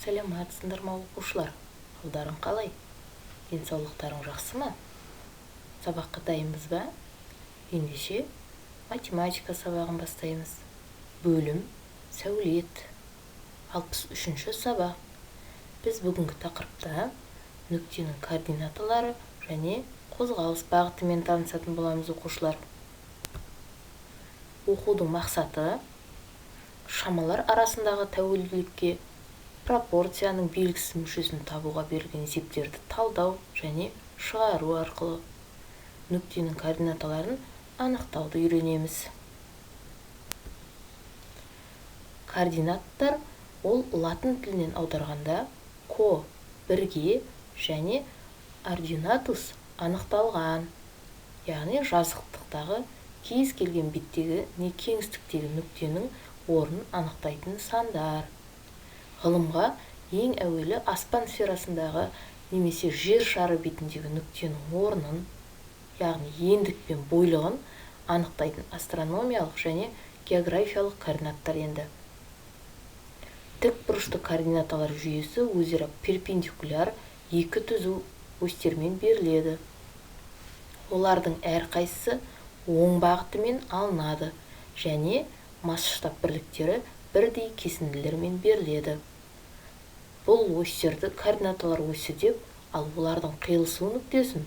Сәлеметсіңдер ма, оқушылар? Қалдарың қалай? Денсаулықтарың жақсы ма? Сабаққа дайынбыз ба? Ендеше математика сабағын бастаймыз. Бөлім сәулет. 63-ші сабақ. Біз бүгінгі тақырыпта нүктенің координаталары және қозғалыс бағытымен танысатын боламыз, оқушылар. Оқудың мақсаты: шамалар арасындағы тәуелділікке пропорцияның белгісіз мүшесін табуға берілген есептерді талдау және шығару арқылы нүктенің координаталарын анықтауды үйренеміз. Координаттар ол латын тілінен аударғанда ко бірге және ординатус анықталған, яғни жазықтықтағы кез келген беттегі не кеңістіктегі нүктенің орнын анықтайтын сандар. Ғылымға ең әуелі аспан сферасындағы немесе жер шары бетіндегі нүктенің орнын, яғни ендік пен бойлығын анықтайтын астрономиялық және географиялық координаттар енді. Тік бұрышты координаталар жүйесі өзара перпендикуляр екі түзу осьтермен беріледі. Олардың әрқайсысы оң бағытымен алынады және масштаб бірліктері бірдей кесінділермен беріледі. Бұл осьтерді координаталар осі деп, ал олардың қиылысу нүктесін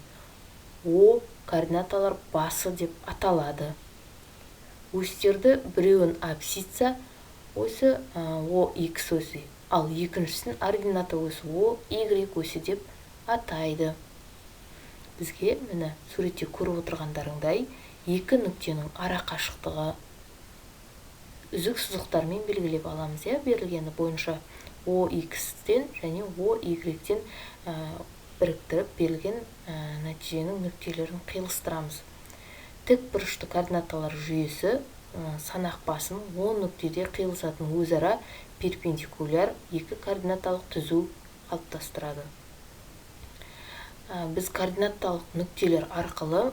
О координаталар басы деп аталады. Осьтерді біреуін абсцисса осі О X осі, ал екіншісін ордината осі О Y осі деп атайды. Бізге міне суретте көріп отырғандарыңдай екі нүктенің ара қашықтығы үзік сызықтармен белгілеп аламыз, берілгені бойынша О X-тен және О Y-тен біріктіріп берілген нәтиженің нүктелерін қиылыстырамыз. Тік бұрышты координаталар жүйесі санақ басын 10 нүктеде қиылысатын өзара перпендикуляр екі координаталық түзу қалыптастырады. Біз координаталық нүктелер арқылы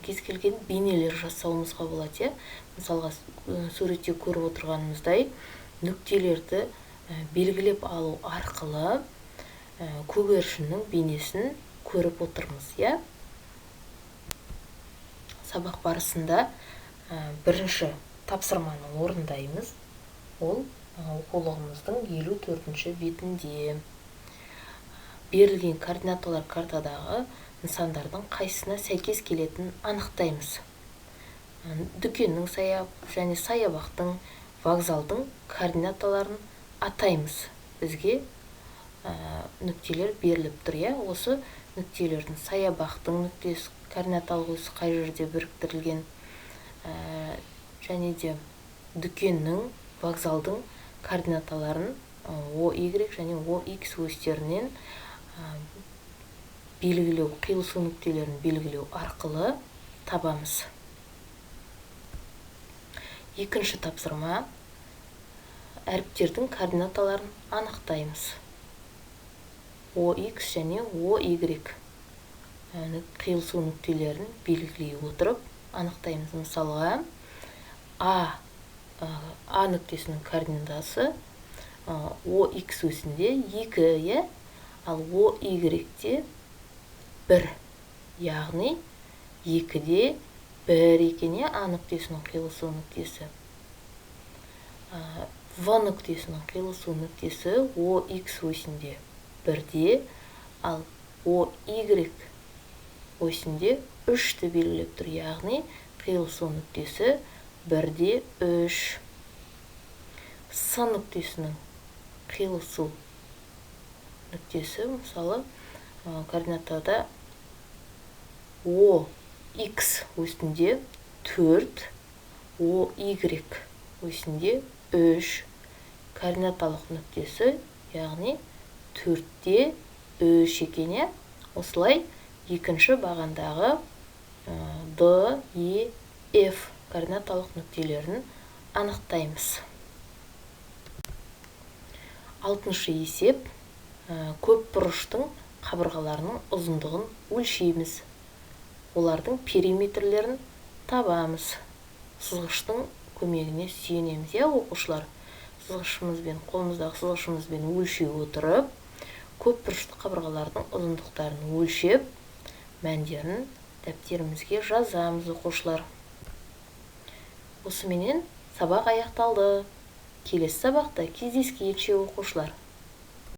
кез келген бейнелер жасауымызға болады. Мысалға, суретте көріп отырғанымыздай нүктелерді белгілеп алу арқылы көгершіннің бейнесін көріп отырмыз. Сабақ барысында бірінші тапсырманы орындаймыз. Ол оқулығымыздың 54-ші бетінде. Берілген координаталар картадағы нысандардың қайсысына сәйкес келетінін анықтаймыз. Дүкеннің және саябақтың, вокзалдың координаталарын атаймыз. Бізге нүктелер беріліп тұр. Осы нүктелердің саябақтың нүктесі, координаталық осі қай жерде біріктірілген, және де дүкеннің, вокзалдың координаталарын О Y және О X осьтерінен белгілеу, қиылысу нүктелерін белгілеу арқылы табамыз. Екінші тапсырма: әріптердің координаталарын анықтаймыз. О X және О Y қиылысу нүктелерін белгілей отырып анықтаймыз. Мысалға, А нүктесінің координатасы О X осінде 2, ал О Y-те 1, яғни 2-де 1 екен, А нүктесінің қиылысу нүктесі. В нүктесінің қиылысу нүктесі О X осінде 1-де, ал О Y осінде 3-ті белгілеп тұр, яғни қиылысу нүктесі 1-де 3. С нүктесінің қиылысу нүктесі, мысалы, координатада О X осінде 4, О Y осінде 3. Координаталық нүктесі, яғни 4-те 3 екен. Осылай екінші бағандағы Д, Е, Ф координаталық нүктелерін анықтаймыз. Алтыншы есеп: көп бұрыштың қабырғаларының ұзындығын өлшейміз. Олардың периметрлерін табамыз. Сызғыштың көмегіне сүйенеміз, оқушылар. Сызғышымызбен, қолымыздағы сызғышымызбен өлшей отырып, көпбұрышты қабырғалардың ұзындықтарын өлшеп, мәндерін дәптерімізге жазамыз, оқушылар. Осыменен сабақ аяқталды. Келесі сабақта кездескенше, оқушылар!